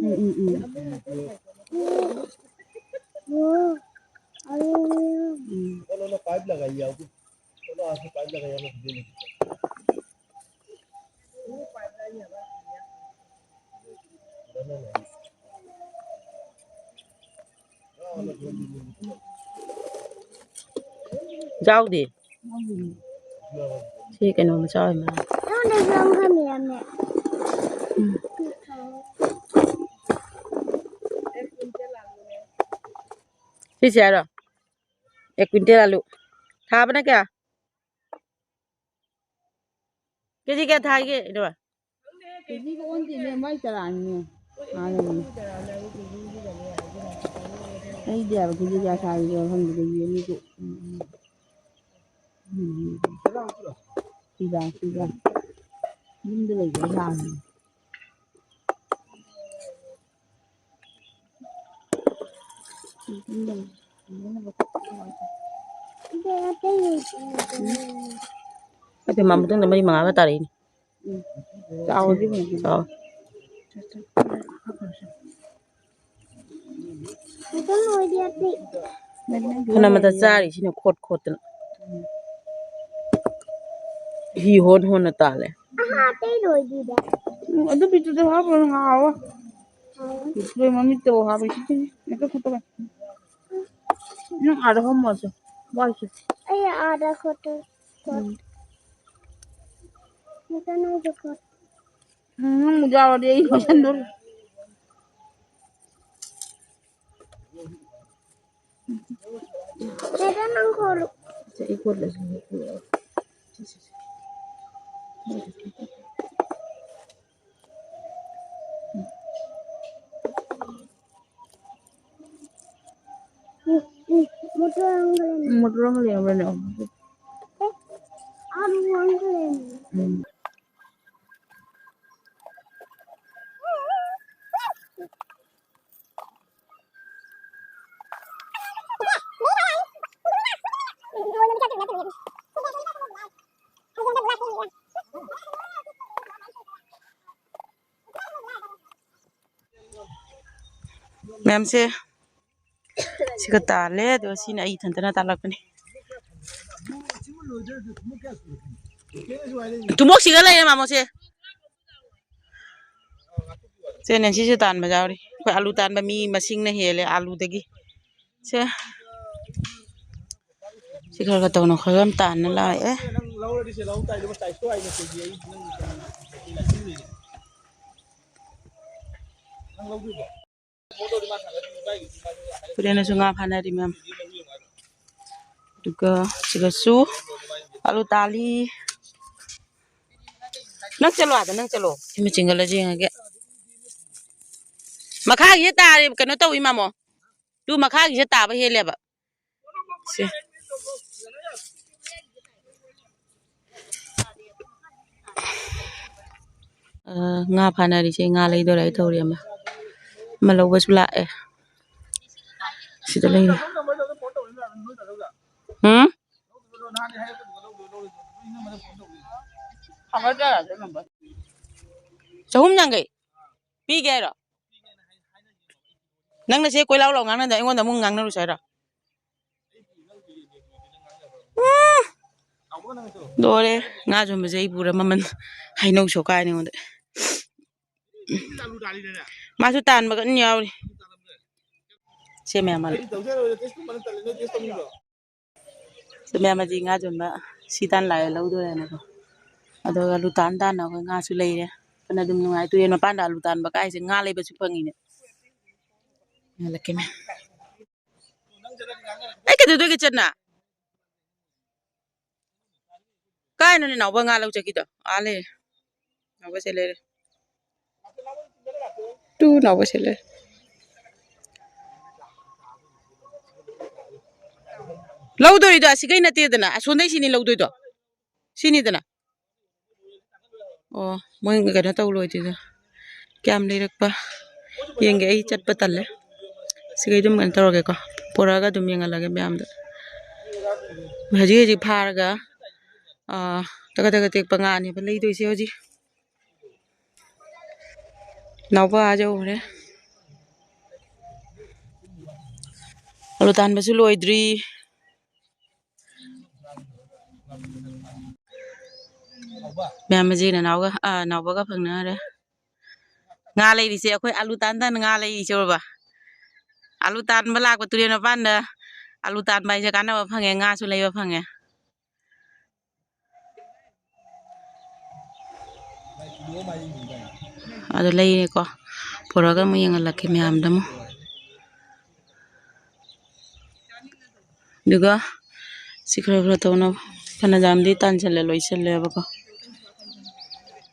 ꯎꯝ, ꯎꯝ, ꯎꯝ꯫ ꯎꯝ꯫ ꯌꯥꯎꯗꯦ꯫ ꯁꯤ ꯀꯩꯅꯣ ꯃꯆꯥ ꯑꯣꯏ ꯃꯥꯜꯂꯦ꯫ ꯑꯩꯉꯣꯟꯗꯁꯨ ꯑꯃꯈꯛ ꯂꯩꯔꯝꯃꯦ꯫ ꯎꯝ꯫ ꯁꯤꯁꯦ ꯍꯥꯏꯔꯣ? ꯑꯦ, ꯀ꯭ꯋꯤꯟꯇꯦꯜ ꯑꯂꯨ꯫ ꯊꯥꯕꯅ ꯀꯌꯥ? ꯀꯦꯖꯤ ꯀꯌꯥ ꯊꯥꯏꯒꯦ, ꯏꯅꯝꯃ? ꯀꯦꯖꯤꯒ ꯑꯣꯟꯗꯦꯅꯦ, ꯃꯥꯏ ꯇꯔꯥꯅꯤꯅꯦ꯫ ꯍꯥꯟꯅꯒꯤꯅꯦ꯫ ꯑꯩꯗꯤ ꯍꯥꯏꯕ ꯀꯦꯖꯤ ꯀꯌꯥ ꯊꯥꯏꯒꯦ ꯈꯪꯗꯦ, ꯀꯦꯖꯤ ꯑꯅꯤꯗꯨ꯫ ꯎꯝ, ꯎꯝ꯫ ꯁꯤꯗ, ꯁꯤꯗ꯫ ꯌꯨꯝꯗ ꯂꯩꯕ ꯂꯥꯛꯑꯅꯤ꯫ ꯑꯗꯨ ꯃꯥ ꯃꯊꯪꯗ ꯃꯔꯤ ꯃꯉꯥꯒ ꯇꯥꯔꯛꯏꯅꯦ꯫ ꯎꯝ꯫ ꯆꯥꯎꯔꯗꯤ ꯐꯩ꯫ ꯆꯥꯎ꯫ ꯐꯅ ꯃꯇ ꯆꯥꯔꯤꯁꯤꯅ ꯈꯣꯠ ꯈꯣꯠꯇꯅ꯫ ꯍꯤ ꯍꯣꯟ ꯍꯣꯟꯅ ꯇꯥꯜꯂꯦ꯫ ꯑꯍꯥ, ꯑꯇꯩ ꯂꯣꯏꯗ꯭ꯔꯤꯗ꯫ ꯎꯝ, ꯑꯗꯨ ꯄꯤꯇꯨꯗ ꯍꯥꯞꯄꯣ, ꯍꯥꯎꯋꯦ꯫ ꯍꯥꯎꯋꯦ꯫ ꯄꯤꯇꯨꯗ ꯃꯃꯤꯠꯇ ꯍꯥꯞꯄ ꯁꯤ꯫ ꯅꯪ ꯑꯥꯗ ꯐꯝꯃꯣꯁꯦ꯫ ꯋꯥꯏꯁꯦ꯫ ꯑꯩ ꯑꯥꯗ ꯈꯣꯠꯇꯣꯏ꯫ ꯎꯝ꯫ ꯅꯪꯁꯨ ꯈꯣꯠ꯫ ꯎꯝ, ꯅꯪ ꯌꯥꯎꯔꯗꯤ ꯑꯩ ꯈꯣꯠꯆꯟꯗꯣꯔꯤ꯫ ꯗꯥꯗꯥ, ꯅꯪ ꯈꯣꯠꯂꯨ꯫ ꯎꯝ, ꯎꯝ, ꯃꯣꯇꯣꯔ ꯑꯃꯒ ꯂꯩꯔꯝꯃꯦ꯫ ꯃꯣꯇꯣꯔ ꯑꯃ ꯂꯩꯔꯝꯕ꯭ꯔꯅꯦ? ꯑꯦ, ꯑꯥ, ꯃꯣꯇꯣꯔ ꯑꯃꯒ ꯂꯩꯔꯝꯃꯦ꯫ ꯎꯝ꯫ ꯃꯌꯥꯝꯁꯦ ꯁꯤꯒ ꯇꯥꯜꯂꯦ, ꯑꯗꯨꯒ ꯁꯤꯅ ꯑꯩ ꯏꯊꯟꯇꯅ ꯇꯥꯜꯂꯛꯄꯅꯤ꯫ ꯊꯨꯝꯃꯣꯛꯁꯤꯒ ꯂꯩꯔꯦ, ꯃꯥꯃꯣꯁꯦ꯫ ꯁꯦ, ꯅꯦꯟꯁꯤꯁꯨ ꯇꯥꯟꯕ ꯌꯥꯎꯔꯤ꯫ ꯑꯩꯈꯣꯏ ꯑꯂꯨ ꯇꯥꯟꯕ ꯃꯤ ꯃꯁꯤꯡꯅ ꯍꯦꯜꯂꯦ ꯑꯂꯨꯗꯒꯤ꯫ ꯁꯦ꯫ ꯁꯤ ꯈꯔ ꯈꯔ ꯇꯧꯅ ꯈꯔ ꯌꯥꯝ ꯇꯥꯟꯅ ꯂꯥꯛꯑꯦ꯫ ꯇꯨꯔꯦꯟꯗꯁꯨ ꯉꯥ ꯐꯥꯅꯔꯤ ꯃꯌꯥꯝ꯫ ꯑꯗꯨꯒ ꯁꯤꯒꯁꯨ ꯑꯂꯨ ꯇꯥꯜꯂꯤ꯫ ꯅꯪ ꯆꯠꯂꯣ ꯑꯥꯗ, ꯅꯪ ꯆꯠꯂꯣ꯫ ꯁꯤꯃ ꯆꯤꯡꯒꯜꯂꯁꯤ ꯌꯦꯡꯉꯒꯦ꯫ ꯃꯈꯥꯒꯤꯁꯦ ꯇꯥꯔꯦ, ꯀꯩꯅꯣ ꯇꯧꯏ ꯃꯥꯃꯣ꯫ ꯇꯨ ꯃꯈꯥꯒꯤꯁꯦ ꯇꯥꯕ ꯍꯦꯜꯂꯦꯕ꯫ ꯁꯦ꯫ ꯑ, ꯉꯥ ꯐꯥꯅꯔꯤꯁꯦ, ꯉꯥ ꯂꯩꯗꯣꯔꯦ ꯍꯥꯏ ꯇꯧꯔꯤ ꯑꯃ꯫ ꯑꯃ ꯂꯧꯕꯁꯨ ꯂꯥꯛꯑꯦ꯫ ꯁꯤꯗ ꯂꯩꯔꯦ꯫ ꯎꯝ? ꯆꯍꯨꯝ ꯌꯥꯡꯈꯩ꯫ ꯄꯤꯒꯦ ꯍꯥꯏꯔꯣ? ꯅꯪꯅ ꯁꯦ ꯀꯣꯏꯂꯥꯎ ꯂꯥꯎ ꯉꯥꯡꯅꯗ ꯑꯩꯉꯣꯟꯗ ꯑꯃꯨꯛ ꯉꯥꯡꯅꯔꯨꯁꯦ ꯍꯥꯏꯔꯣ? ꯎꯝ꯫ ꯂꯣꯏꯔꯦ꯫ ꯉꯥ ꯌꯣꯟꯕꯁꯦ ꯑꯩ ꯄꯨꯔ ꯃꯃꯜ ꯍꯩꯅꯧ ꯁꯣꯛꯀꯥꯏꯅꯤ ꯑꯩꯉꯣꯟꯗ꯫ ꯃꯥꯁꯨ ꯇꯥꯟꯕ ꯀꯟꯅ ꯌꯥꯎꯔꯤ꯫ ꯁꯦ ꯃꯌꯥꯝ ꯑꯃ꯫ ꯁꯦ ꯃꯌꯥꯝ ꯑꯁꯤ ꯉꯥ ꯌꯣꯟꯕ ꯁꯤ ꯇꯥꯟ ꯂꯥꯛꯑꯦ ꯂꯧꯗꯣꯔꯦꯅꯀꯣ꯫ ꯑꯗꯨꯒ ꯑꯂꯨ ꯇꯥꯟ ꯇꯥꯟꯅ ꯑꯩꯈꯣꯏ ꯉꯥꯁꯨ ꯂꯩꯔꯦ꯫ ꯐꯅ ꯑꯗꯨꯝ ꯅꯨꯡꯉꯥꯏ꯫ ꯇꯨꯔꯦꯟ ꯃꯄꯥꯟꯗ ꯑꯂꯨ ꯇꯥꯟꯕ ꯀꯥꯏꯁꯦ ꯉꯥ ꯂꯩꯕꯁꯨ ꯐꯪꯉꯤꯅꯦ꯫ ꯉꯥꯜꯂꯛꯀꯦ ꯃꯌꯥꯝ꯫ ꯑꯩ ꯀꯩꯗꯧꯗꯣꯏꯒꯦ ꯆꯠꯅ? ꯀꯥꯏꯅꯣꯅꯦ ꯅꯥꯎꯕ ꯉꯥ ꯂꯧ ꯆꯠꯈꯤꯗꯣ? ꯑꯥ ꯂꯩꯔꯦ꯫ ꯅꯥꯎꯕ ꯁꯦ ꯂꯩꯔꯦ꯫ ꯇꯨ ꯅꯥꯎꯕ ꯁꯦ ꯂꯩꯔꯦ꯫ ꯂꯧꯗꯣꯔꯤꯗꯣ ꯑꯁꯤꯈꯩ ꯅꯠꯇꯦꯗꯅ, ꯑꯁꯣꯝꯗꯩ ꯁꯤꯅꯤ ꯂꯧꯗꯣꯏꯗꯣ꯫ ꯁꯤꯅꯤꯗꯅ꯫ ꯑꯣ, ꯃꯣꯏ ꯀꯩꯅꯣ ꯇꯧ ꯂꯣꯏꯗꯣꯏꯗꯣ꯫ ꯀꯌꯥꯝ ꯂꯩꯔꯛꯄ ꯌꯦꯡꯒꯦ꯫ ꯑꯩ ꯆꯠꯄ ꯇꯜꯂꯦ꯫ ꯁꯤꯈꯩ ꯑꯗꯨꯝ ꯀꯩꯅꯣ ꯇꯧꯔꯒꯦꯀꯣ, ꯄꯨꯔꯛꯑꯒ ꯑꯗꯨꯝ ꯌꯦꯡꯍꯜꯂꯒꯦ ꯃꯌꯥꯝꯗ꯫ ꯍꯧꯖꯤꯛ ꯍꯧꯖꯤꯛ ꯐꯥꯔꯒ, ꯑꯥ, ꯇꯒꯠ ꯇꯒꯠ ꯇꯦꯛꯄ ꯉꯥꯅꯦꯕ ꯂꯩꯗꯣꯏꯁꯦ ꯍꯧꯖꯤꯛ꯫ ꯅꯥꯎꯕ ꯑꯥ ꯌꯧꯈ꯭ꯔꯦ꯫ ꯑꯂꯨ ꯇꯥꯟꯕꯁꯨ ꯂꯣꯏꯗ꯭ꯔꯤ꯫ ꯃꯌꯥꯝ ꯃꯆꯦ ꯅꯅꯥꯎꯒ, ꯑꯥ, ꯅꯥꯎꯕꯒ ꯐꯪꯅꯔꯦ꯫ ꯉꯥ ꯂꯩꯔꯤꯁꯦ ꯑꯩꯈꯣꯏ ꯑꯂꯨ ꯇꯥꯟ ꯇꯥꯟ ꯉꯥ ꯂꯩꯔꯤꯁꯦ ꯎꯔꯕ? ꯑꯥꯂꯨ ꯇꯥꯟꯕ ꯂꯥꯛꯄ ꯇꯨꯔꯦꯜ ꯃꯄꯥꯟꯗ꯫ ꯑꯥꯂꯨ ꯇꯥꯟꯕ ꯍꯥꯏꯁꯦ ꯀꯥꯟꯅꯕ ꯐꯪꯉꯦ, ꯉꯥꯁꯨ ꯂꯩꯕ ꯐꯪꯉꯦ꯫ ꯑꯗꯨ ꯂꯩꯔꯦꯀꯣ, ꯄꯨꯔꯛꯑꯒ ꯑꯃꯨꯛ ꯌꯦꯡꯍꯜꯂꯛꯀꯦ ꯃꯌꯥꯝꯗ ꯑꯃꯨꯛ꯫ ꯑꯗꯨꯒ ꯁꯤ ꯈꯔ ꯈꯔ ꯇꯧꯅꯕ ꯐꯅꯌꯥꯝꯗꯤ ꯇꯥꯟꯁꯤꯜꯂꯦ, ꯂꯣꯏꯁꯤꯜꯂꯦꯕꯀꯣ꯫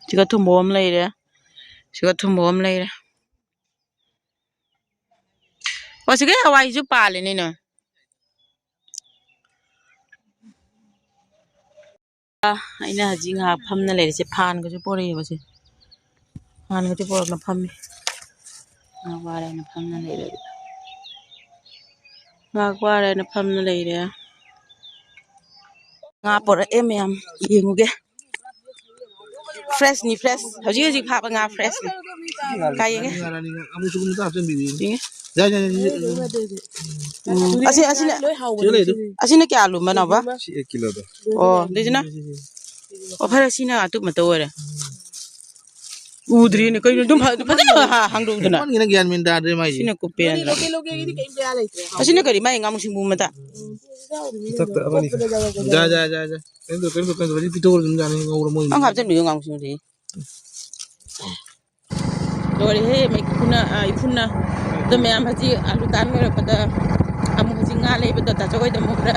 ꯁꯤꯒ ꯊꯨꯝꯕꯣꯛ ꯑꯃ ꯂꯩꯔꯦ, ꯁꯤꯒ ꯊꯨꯝꯕꯣꯛ ꯑꯃ ꯂꯩꯔꯦ꯫ ꯑꯣ, ꯁꯤꯒ ꯍꯋꯥꯏꯁꯨ ꯄꯥꯜꯂꯤꯅꯦ ꯅꯣꯏ꯫ ꯑꯩꯅ ꯍꯧꯖꯤꯛ ꯉꯥꯏꯍꯥꯛ ꯐꯝꯅ ꯂꯩꯔꯤꯁꯦ, ꯐꯥꯟꯒꯁꯨ ꯄꯣꯔꯛꯑꯦꯕ ꯁꯦ꯫ ꯐꯥꯟꯒꯁꯨ ꯄꯣꯔꯛꯅ ꯐꯝꯃꯤ꯫ ꯉꯥꯏꯍꯥꯛ ꯋꯥꯔꯦꯅ ꯐꯝꯅ ꯂꯩꯔꯦ꯫ ꯉꯥꯏꯍꯥꯛ ꯋꯥꯔꯦꯅ ꯐꯝꯅ ꯂꯩꯔꯦ꯫ ꯉꯥ ꯄꯣꯔꯛꯑꯦ ꯃꯌꯥꯝ, ꯌꯦꯡꯉꯨꯒꯦ꯫ Freshꯅꯤ, fresh꯫ ꯍꯧꯖꯤꯛ ꯍꯧꯖꯤꯛ ꯐꯥꯕ ꯉꯥ freshꯅꯤ꯫ ꯀꯥꯏ ꯌꯦꯡꯉꯦ? ꯌꯦꯡꯉꯦ꯫ ꯌꯥꯏ, ꯌꯥꯏ, ꯌꯥꯏ, ꯌꯥꯏ, ꯌꯥꯏ꯫ ꯎꯝ꯫ ꯑꯁꯤ, ꯑꯁꯤꯅ, ꯁꯤꯗ ꯂꯩꯗꯣ꯫ ꯑꯁꯤꯅ ꯀꯌꯥ ꯂꯨꯝꯕꯅꯣꯕ? ꯁꯤ eight kiloꯗꯣ꯫ ꯑꯣ, ꯑꯗꯨꯏꯁꯤꯅ? ꯑꯣ, ꯐꯔꯦ, ꯁꯤꯅ ꯑꯇꯨꯞ ꯃꯇꯧ ꯑꯣꯏꯔꯦ꯫ ꯎꯗ꯭ꯔꯤꯅꯦ, ꯀꯩꯅꯣ? ꯑꯗꯨꯝ ꯐ-, ꯐꯖꯅ ꯍꯥ-, ꯍꯥꯡꯗꯣꯛꯎꯗꯅ꯫ ꯃꯥꯒꯤꯅ ꯒ꯭ꯌꯥꯟ ꯃꯦꯟ ꯇꯥꯗ꯭ꯔꯦ ꯃꯥꯏꯁꯦ꯫ ꯁꯤꯅ ꯀꯨꯞꯄꯦꯅ꯫ ꯑꯁꯤꯅ ꯀꯔꯤ? ꯃꯥꯏ ꯉꯥꯃꯨ ꯁꯤꯡꯕꯨ ꯃꯇꯥ? ꯃꯊꯛꯇ ꯑꯃꯅꯤ꯫ ꯌꯥ, ꯌꯥ, ꯌꯥ, ꯌꯥ꯫ ꯀꯩꯅꯣ ꯇꯧ, ꯀꯩꯅꯣ ꯇꯧ, ꯀꯩꯅꯣ ꯇꯧ, ꯍꯧꯖꯤꯛ ꯄꯤꯊꯣꯛꯑꯒ ꯑꯗꯨꯝ ꯌꯥꯅꯤ, ꯉꯧꯔ ꯃꯣꯏ꯫ ꯑꯪ ꯍꯥꯞꯆꯤꯟꯕꯤꯌꯨ ꯉꯥꯃꯨ ꯁꯤꯡꯕꯨꯗꯤ꯫ ꯂꯣꯏꯔꯦꯍꯦ, ꯃꯩꯈꯨꯅ, ꯑ, ꯏꯐꯨꯟꯅ꯫ ꯑꯗꯣ ꯃꯌꯥꯝ ꯍꯧꯖꯤꯛ ꯑꯥꯂꯨ ꯇꯥꯟ ꯂꯣꯏꯔꯛꯄꯗ ꯑꯃꯨꯛ ꯍꯧꯖꯤꯛ ꯉꯥ ꯂꯩꯕꯗꯣ ꯇꯥꯆꯧ ꯍꯣꯏꯗ ꯑꯃꯨꯛ ꯈꯔ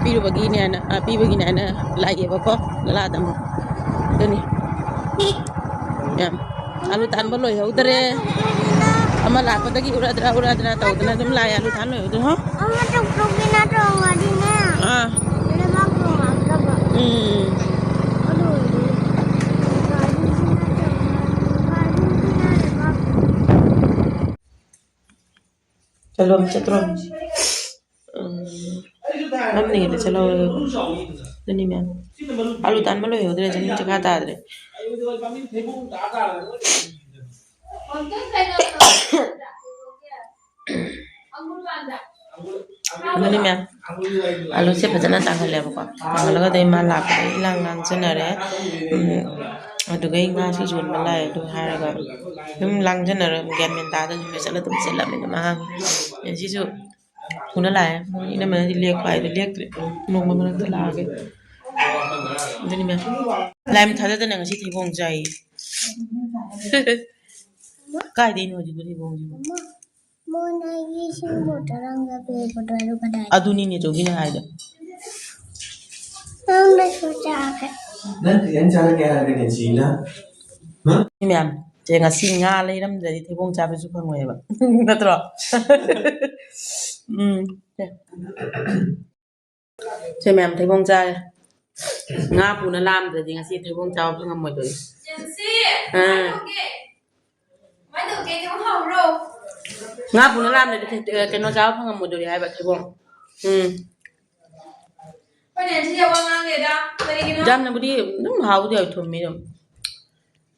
ꯄꯤꯔꯨꯕꯒꯤꯅꯦꯅ, ꯑ, ꯄꯤꯕꯒꯤꯅꯦꯅ ꯂꯥꯛꯑꯦꯕꯀꯣ, ꯂꯂꯥꯗ ꯑꯃꯨꯛ꯫ ꯑꯗꯨꯅꯤ꯫ ꯌꯥꯝ꯫ ꯑꯥꯂꯨ ꯇꯥꯟꯕ ꯂꯣꯏꯍꯧꯗ꯭ꯔꯦ꯫ ꯑꯃ ꯂꯥꯛꯄꯗꯒꯤ ꯎꯔꯗ꯭ꯔꯥ, ꯎꯔꯗ꯭ꯔꯥ ꯇꯧꯗꯅ ꯑꯗꯨꯝ ꯂꯥꯛꯑꯦ, ꯑꯥꯂꯨ ꯇꯥꯟ ꯂꯣꯏꯍꯧꯗ꯭ꯔꯦ, ꯍꯣ? ꯑꯃ ꯇꯣꯛ ꯇꯣꯛꯇꯅ ꯇꯣꯡꯉꯗꯤꯅꯦ꯫ ꯑꯥ꯫ ꯂꯩꯕꯥꯛ ꯇꯣꯡꯉꯛꯇꯕ꯫ ꯎꯝ꯫ ꯑꯗꯨ ꯑꯣꯏꯔꯗꯤ ꯒꯥꯔꯤꯁꯤꯅ ꯇꯣꯡꯉ-, ꯒꯥꯔꯤꯁꯤꯅ ꯂꯩꯕꯥꯛ ꯆꯠꯂꯣ, ꯆꯠꯇ꯭ꯔꯣ? ꯎꯝ, ꯅꯝꯅ ꯍꯦꯟꯅ ꯆꯠꯍꯧꯔꯦ꯫ ꯑꯗꯨꯅꯤ ꯃꯌꯥꯝ꯫ ꯑꯥꯂꯨ ꯇꯥꯟꯕ ꯂꯣꯏꯍꯧꯗ꯭ꯔꯦ, ꯆꯅꯤ ꯆꯀꯥ ꯇꯥꯗ꯭ꯔꯦ꯫ ꯑꯗꯨꯅꯤ ꯃꯌꯥꯝ, ꯑꯂꯨꯁꯦ ꯐꯖꯅ ꯇꯥꯡꯍꯜꯂꯦꯕꯀꯣ꯫ ꯇꯥꯡꯍꯜꯂꯒ ꯑꯗꯩ ꯃꯥ ꯂꯥꯛꯄꯗꯩ ꯏꯂꯥꯡ ꯂꯥꯡꯖꯟꯅꯔꯦ꯫ ꯎꯝ, ꯑꯗꯨꯒ ꯑꯩ ꯉꯥꯁꯨ ꯌꯣꯟꯕ ꯂꯥꯛꯑꯦ ꯑꯗꯨ ꯍꯥꯏꯔꯒ ꯑꯗꯨꯝ ꯂꯥꯡꯖꯟꯅꯔ ꯒ꯭ꯌꯥꯟ ꯃꯦꯟ ꯇꯥꯗꯅ ꯁꯨꯝ ꯆꯠꯂ ꯑꯗꯨꯝ ꯆꯠꯂꯕꯅꯤꯅ ꯃꯥ ꯉꯥꯡꯉꯤ꯫ ꯁꯤꯁꯨ ꯄꯨꯅ ꯂꯥꯛꯑꯦ꯫ ꯃꯣꯏ ꯏꯅꯝꯃꯅꯗꯤ ꯂꯦꯛꯄ ꯍꯥꯏꯗꯣ ꯂꯦꯛꯇ꯭ꯔꯦ꯫ ꯅꯣꯡꯃ ꯃꯔꯛꯇ ꯂꯥꯛꯑꯒꯦ꯫ ꯑꯗꯨꯅꯤ ꯃꯌꯥꯝ꯫ ꯂꯥꯏ ꯊꯥꯖꯗꯅ ꯉꯁꯤ ꯊꯩꯕꯣꯡ ꯆꯥꯏꯌꯦ꯫ ꯀꯥꯏꯗꯩꯅꯣ ꯍꯧꯖꯤꯛꯄꯨ ꯊꯩꯕꯣꯡꯁꯤꯕꯨ? ꯃꯣꯏꯅ ꯑꯩꯒꯤ ꯏꯁꯤꯡ ꯕꯣꯇꯜ ꯑꯃꯒ ꯄꯤꯔꯛꯄꯗꯣ ꯑꯗꯨ ꯀꯗꯥꯏ? ꯑꯗꯨꯅꯤꯅꯦ ꯆꯧꯕꯤꯅ ꯍꯥꯏꯗꯣ꯫ ꯅꯪꯅꯁꯨ ꯆꯥꯒꯦ꯫ ꯅꯪ ꯀꯩ ꯏꯟꯖꯥꯡ ꯆꯥꯔꯒꯦ ꯍꯥꯏꯔꯒꯅꯦ ꯁꯤꯅ? ꯍꯥ? ꯃꯤ ꯃꯌꯥꯝ, ꯁꯦ ꯉꯁꯤ ꯉꯥ ꯂꯩꯔꯝꯗ꯭ꯔꯗꯤ ꯊꯩꯕꯣꯡ ꯆꯥꯕꯁꯨ ꯐꯪꯉꯣꯏꯕ꯫ ꯅꯠꯇ꯭ꯔꯣ? ꯎꯝ꯫ ꯁꯦ꯫ ꯁꯦ ꯃꯌꯥꯝ ꯊꯩꯕꯣꯡ ꯆꯥꯔꯦ꯫ ꯉꯥ ꯄꯨꯅ ꯂꯥꯛꯑꯝꯗ꯭ꯔꯗꯤ ꯉꯁꯤ ꯊꯩꯕꯣꯡ ꯆꯥꯕ ꯐꯪꯉꯝꯃꯣꯏꯗꯣꯏꯅꯤ꯫ ꯖꯦꯟꯁꯤ, ꯑꯥ꯫ ꯀꯃꯥꯏ ꯇꯧꯒꯦ? ꯀꯃꯥꯏ ꯇꯧꯒꯦ? ꯊꯩꯕꯣꯡ ꯍꯥꯎꯕ꯭ꯔꯣ? ꯉꯥ ꯄꯨꯅ ꯂꯥꯛꯑꯝꯗ꯭ꯔꯗꯤ ꯊꯩ-, ꯀꯩꯅꯣ ꯆꯥꯕ ꯐꯪꯉꯝꯃꯣꯏꯗꯣꯏꯅꯤ ꯍꯥꯏꯕ ꯊꯩꯕꯣꯡ꯫ ꯎꯝ꯫ ꯑꯩꯈꯣꯏ ꯅꯦꯟꯁꯤꯁꯦ ꯋꯥ ꯉꯥꯡꯗꯦꯗ꯫ ꯀꯔꯤꯒꯤꯅꯣ? ꯌꯥꯝꯅꯕꯨꯗꯤ ꯑꯗꯨꯝ ꯍꯥꯎꯕꯨꯗꯤ ꯍꯥꯎꯋꯤ, ꯊꯨꯝꯃꯤ ꯑꯗꯨꯝ꯫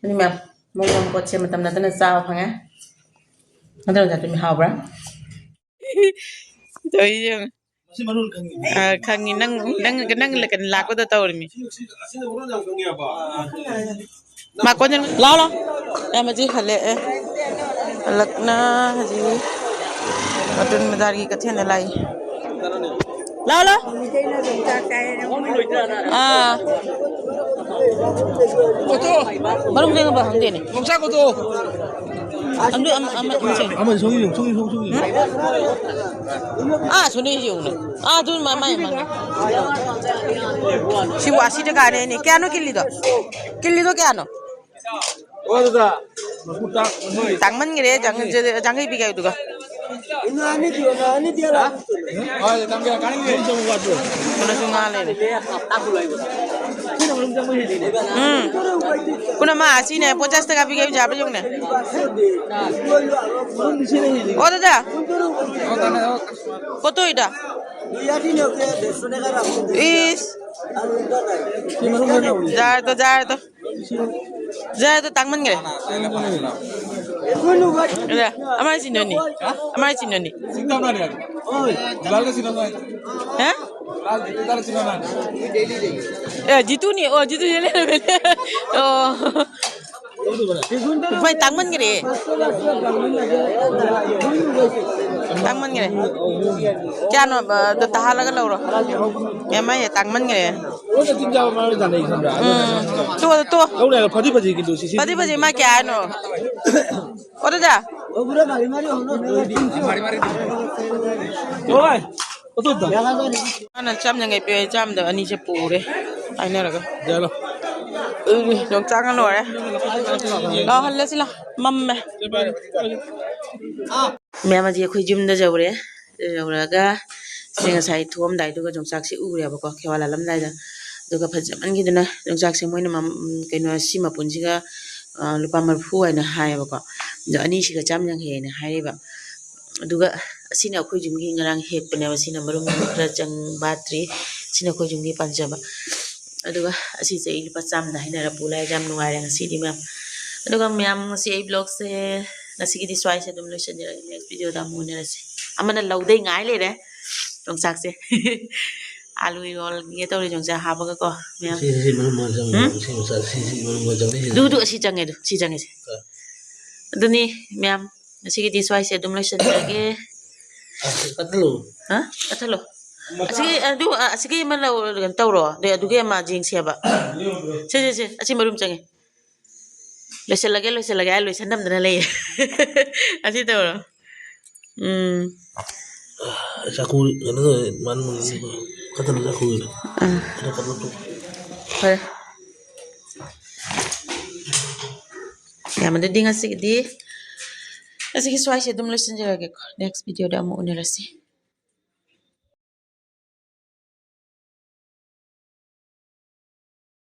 ꯑꯗꯨ ꯃꯌꯥꯝ ꯃꯑꯣꯡ ꯃꯑꯣꯡ ꯄꯣꯠꯁꯦ ꯃꯇꯝ ꯅꯠꯇꯅ ꯆꯥꯕ ꯐꯪꯉꯦ꯫ ꯅꯠꯇ꯭ꯔꯣ ꯖꯥꯇꯨꯝꯃꯤ, ꯍꯥꯎꯕ꯭ꯔꯥ? ꯇꯧꯔꯤꯁꯦ ꯌꯦꯡꯉꯨ꯫ ꯃꯁꯤ ꯃꯔꯣꯟ ꯈꯪꯉꯤ꯫ ꯑ, ꯈꯪꯉꯤ꯫ ꯅꯪ, ꯅꯪ, ꯅꯪ ꯂꯥꯛꯄꯗ ꯇꯧꯔꯤꯃꯤ꯫ ꯁꯤ, ꯁꯤ, ꯑꯁꯤꯅ ꯃꯔꯣꯟ ꯌꯥꯝ ꯈꯪꯉꯦꯕ꯫ ꯃꯥ ꯀꯣꯟꯖꯪ-, ꯂꯥꯎ, ꯂꯥꯎ꯫ ꯑꯦ, ꯃꯁꯤ ꯍꯜꯂꯛꯑꯦ꯫ ꯍꯜꯂꯛꯅ ꯍꯧꯖꯤꯛ ꯃꯇꯨꯟ ꯕꯖꯥꯔꯒꯤ ꯀꯩꯊꯦꯜꯗ ꯂꯥꯛꯏ꯫ ꯂꯥꯎ, ꯂꯥꯎ꯫ ꯑꯥ꯫ ꯃꯔꯨꯝ ꯀꯩꯅꯣ ꯈꯪꯗꯦꯅꯦ꯫ ꯌꯣꯡꯆꯥꯛ ꯀꯣꯊꯣꯛꯑꯣ꯫ ꯑꯗꯨ ꯑꯃ, ꯑꯃ, ꯑꯃ ꯁꯦꯝ-, ꯑꯃ ꯁꯣꯝꯒꯤ ꯌꯦꯡꯉꯨ, ꯁꯣꯝꯒꯤ, ꯁꯣꯝꯒꯤ, ꯁꯣꯝꯒꯤ꯫ ꯑꯥ, ꯁꯣꯝꯗ ꯌꯦꯡꯉꯨꯅꯦ꯫ ꯑꯥ, ꯑꯗꯨ ꯃ-, ꯃꯥꯏ, ꯃꯥꯏ꯫ ꯁꯤꯕꯨ ꯑꯁꯤ ꯇꯀꯥꯅꯦꯅꯦ꯫ ꯀꯌꯥꯅꯣ ꯀꯤꯂꯤꯗꯣ? ꯀꯤꯂꯤꯗꯣ ꯀꯌꯥꯅꯣ? ꯑꯣ, ꯑꯗꯨꯗ꯫ ꯇꯥꯡꯃꯟꯈ꯭ꯔꯦ, ꯌꯥꯡ-, ꯌꯥꯡꯈꯩ ꯄꯤꯒꯦ ꯑꯗꯨꯒ꯫ ꯍꯣꯏ, ꯇꯝꯒꯦ, ꯀꯥꯟꯅꯗꯦ꯫ ꯀꯩꯅꯣꯁꯨ ꯉꯥ ꯂꯩꯔꯦ꯫ ꯎꯝ꯫ ꯄꯨꯟꯅ ꯃꯥ ꯑꯁꯤꯅꯦ, ꯄꯣꯟꯆꯥꯁ ꯇꯀꯥ ꯄꯤꯒꯦ ꯌꯥꯕ꯭ꯔꯥ ꯌꯦꯡꯉꯨꯅꯦ꯫ ꯑꯣ, ꯗꯥꯗꯥ꯫ ꯀꯣꯠꯇꯣꯏꯗ꯫ ꯏꯁ꯫ ꯌꯥꯔꯦ ꯇꯣ, ꯌꯥꯔꯦ ꯇꯣ꯫ ꯌꯥꯔꯦ ꯇꯣ, ꯇꯥꯡꯃꯟꯈ꯭ꯔꯦ꯫ ꯑꯗ, ꯑꯃꯥꯏ ꯆꯤꯟꯅꯅꯤ꯫ ꯑꯃꯥꯏ ꯆꯤꯟꯅꯅꯤ꯫ ꯁꯤꯡꯗꯝꯅꯅꯤ꯫ ꯂꯥꯜꯒ ꯁꯤꯡꯗꯝꯅꯅꯤ꯫ ꯍꯥ? ꯂꯥꯜ ꯖꯤꯇꯨ ꯇꯥꯔ ꯁꯤꯡꯗꯝꯅꯅꯤ꯫ ꯑꯦ, ꯖꯤꯇꯨꯅꯤ꯫ ꯑꯣ, ꯖꯤꯇꯨ ꯂꯩꯔꯝꯃꯦ꯫ ꯑꯣ꯫ ꯚꯥꯏ, ꯇꯥꯡꯃꯟꯈ꯭ꯔꯦ꯫ ꯇꯥꯡꯃꯟꯈ꯭ꯔꯦ꯫ ꯀꯌꯥꯅꯣ, ꯑ, ꯑꯗꯨ ꯇꯥꯍꯜꯂꯒ ꯂꯧꯔꯣ꯫ ꯌꯥꯝꯃꯟꯈ꯭ꯔꯦ, ꯇꯥꯡꯃꯟꯈ꯭ꯔꯦ꯫ ꯂꯣꯏꯅ ꯇꯤꯟ ꯆꯥꯕ ꯃꯥꯜꯂꯦ ꯖꯥꯠꯅꯦ ꯈꯪꯕ꯭ꯔꯥ? ꯎꯝ꯫ ꯇꯣ, ꯇꯣ꯫ ꯂꯧꯔꯦ ꯍꯥꯏꯔꯣ, ꯐꯗꯤ ꯐꯖꯩ ꯀꯤꯂꯣ ꯁꯤ, ꯁꯤ꯫ ꯐꯗꯤ ꯐꯖꯩ, ꯃꯥ ꯀꯌꯥ ꯍꯥꯏꯅꯣ? ꯑꯣ, ꯗꯥꯗꯥ꯫ ꯃꯥꯅ ꯆꯥꯝ ꯌꯥꯡꯈꯩ ꯄꯤꯔꯛꯑꯦ, ꯆꯥꯝꯗ ꯑꯅꯤꯁꯦ ꯄꯨꯔꯦ ꯍꯥꯏꯅꯔꯒ꯫ ꯌꯥꯔꯣ꯫ ꯎꯝ, ꯌꯣꯡꯆꯥꯛꯅ ꯂꯣꯏꯔꯦ꯫ ꯂꯥꯛꯑꯣ, ꯍꯜꯂꯁꯤ ꯂꯥꯛꯑꯣ꯫ ꯃꯝꯃꯦ꯫ ꯃꯌꯥꯝ, ꯑꯁꯤ ꯑꯩꯈꯣꯏ ꯌꯨꯝꯗ ꯌꯧꯔꯦ꯫ ꯌꯧꯔꯒ ꯁꯤ ꯉꯁꯥꯏ ꯊꯣꯛꯑꯝꯗꯥꯏꯗꯨꯒ ꯌꯣꯡꯆꯥꯛꯁꯤ ꯎꯔꯦꯕꯀꯣ, ꯈꯦꯋꯥ ꯂꯥꯜꯂꯝꯗꯥꯏꯗ꯫ ꯑꯗꯨꯒ ꯐꯖꯃꯟꯈꯤꯗꯅ ꯌꯣꯡꯆꯥꯛꯁꯦ ꯃꯣꯏꯅ ꯃꯝ-, ꯀꯩꯅꯣ, ꯁꯤ ꯃꯄꯨꯟꯁꯤꯒ, ꯑ, ꯂꯨꯄꯥ ꯃꯔꯤꯐꯨ ꯍꯥꯏꯅ ꯍꯥꯏꯌꯦꯕꯀꯣ꯫ ꯑꯗꯣ ꯑꯅꯤꯁꯤꯒ ꯆꯥꯝ ꯌꯥꯡꯈꯩ ꯍꯥꯏꯅ ꯍꯥꯏꯔꯤꯕ꯫ ꯑꯗꯨꯒ ꯑꯁꯤꯅ ꯑꯩꯈꯣꯏ ꯌꯨꯝꯒꯤ ꯉꯔꯥꯡ ꯍꯦꯛꯄꯅꯦꯕ꯫ ꯁꯤꯅ ꯃꯔꯨꯝ ꯈꯔ ꯆꯪ ꯕꯥꯠꯇ꯭ꯔꯤ꯫ ꯁꯤꯅ ꯑꯩꯈꯣꯏ ꯌꯨꯝꯒꯤ ꯄꯥꯟꯖꯕ꯫ ꯑꯗꯨꯒ ꯑꯁꯤꯁꯦ ꯑꯩ ꯂꯨꯄꯥ ꯆꯥꯝꯗ ꯍꯥꯏꯅꯔ ꯄꯨ ꯂꯥꯛꯑꯦ꯫ ꯌꯥꯝ ꯅꯨꯡꯉꯥꯏꯔꯦ ꯉꯁꯤꯗꯤ, ꯃꯌꯥꯝ꯫ ꯑꯗꯨꯒ ꯃꯌꯥꯝ, ꯉꯁꯤ ꯑꯩ vlogꯁꯦ ꯉꯁꯤꯒꯤꯗꯤ ꯁ꯭ꯋꯥꯏꯁꯦ ꯑꯗꯨꯝ ꯂꯣꯏꯁꯤꯟꯖꯔꯒꯦ꯫ Next videoꯗ ꯑꯃꯨꯛ ꯎꯅꯔꯁꯤ꯫ ꯑꯃꯅ ꯂꯧꯗꯩ ꯉꯥꯏ ꯂꯩꯔꯦ ꯌꯣꯡꯆꯥꯛꯁꯦ꯫ ꯑꯥꯂꯨ ꯏꯔꯣꯜꯒꯦ ꯇꯧꯔꯤ, ꯌꯣꯡꯆꯥꯛ ꯍꯥꯞꯄꯒꯀꯣ, ꯃꯌꯥꯝ꯫ ꯁꯤ, ꯁꯤ ꯃꯅꯨꯡ ꯃꯅꯨꯡ ꯆꯪꯉꯦ꯫ ꯎꯝ? ꯁꯤ ꯃꯆꯥ, ꯁꯤ, ꯁꯤ ꯃꯅꯨꯡ ꯃꯅꯨꯡ ꯆꯪꯉꯦ, ꯁꯤ ꯑꯗꯨ, ꯑꯗꯨ, ꯆꯪꯉꯦ꯫ ꯑꯁꯤ ꯆꯪꯉꯦ, ꯑꯗꯨ, ꯁꯤ ꯆꯪꯉꯦꯁꯦ꯫ ꯑ꯫ ꯑꯗꯨꯅꯤ, ꯃꯌꯥꯝ, ꯉꯁꯤꯒꯤꯗꯤ ꯁ꯭ꯋꯥꯏꯁꯦ ꯑꯗꯨꯝ ꯂꯣꯏꯁꯤꯟꯖꯔꯒꯦ꯫ ꯑ, ꯀꯠꯊꯠꯂꯨ꯫ ꯍꯥ? ꯀꯠꯊꯠꯂꯣ꯫ ꯑꯁꯤꯒꯤ, ꯑꯗꯨ, ꯑ, ꯑꯁꯤꯒꯤ ꯑꯃ ꯂꯧ-, ꯀꯩꯅꯣ ꯇꯧꯔꯣ꯫ ꯑꯗꯩ ꯑꯗꯨꯒꯤ ꯑꯃ ꯌꯦꯡꯁꯦꯕ꯫ ꯁꯦ, ꯁꯦ, ꯁꯦ, ꯑꯁꯤ ꯃꯔꯨꯝ ꯆꯪꯉꯦ꯫ ꯂꯣꯏꯁꯤꯜꯂꯒꯦ, ꯂꯣꯏꯁꯤꯜꯂꯒꯦ ꯍꯥꯏ ꯂꯣꯏꯁꯟ ꯅꯝꯗꯅ ꯂꯩꯌꯦ꯫ ꯑꯁꯤ ꯇꯧꯔꯣ꯫ ꯎꯝ꯫ ꯆꯥꯛꯈꯨꯝ ꯀꯩꯅꯣ ꯇꯧꯔꯦ, ꯃꯥꯅ ꯃꯨꯟꯕ ꯀꯠꯊꯠꯂꯣ ꯆꯥꯛꯈꯨꯝꯒꯤꯗꯣ꯫ ꯑꯥ꯫ ꯑꯗꯣ ꯀꯠꯊꯠꯂꯣ꯫ ꯐꯔꯦ꯫ ꯌꯥꯝꯃꯗꯗꯤ ꯉꯁꯤꯒꯤꯗꯤ, ꯉꯁꯤꯒꯤ ꯁ꯭ꯋꯥꯏꯁꯦ ꯑꯗꯨꯝ ꯂꯣꯏꯁꯤꯟꯖꯔꯒꯦꯀꯣ꯫ Next videoꯗ ꯑꯃꯨꯛ ꯎꯅꯔꯁꯤ꯫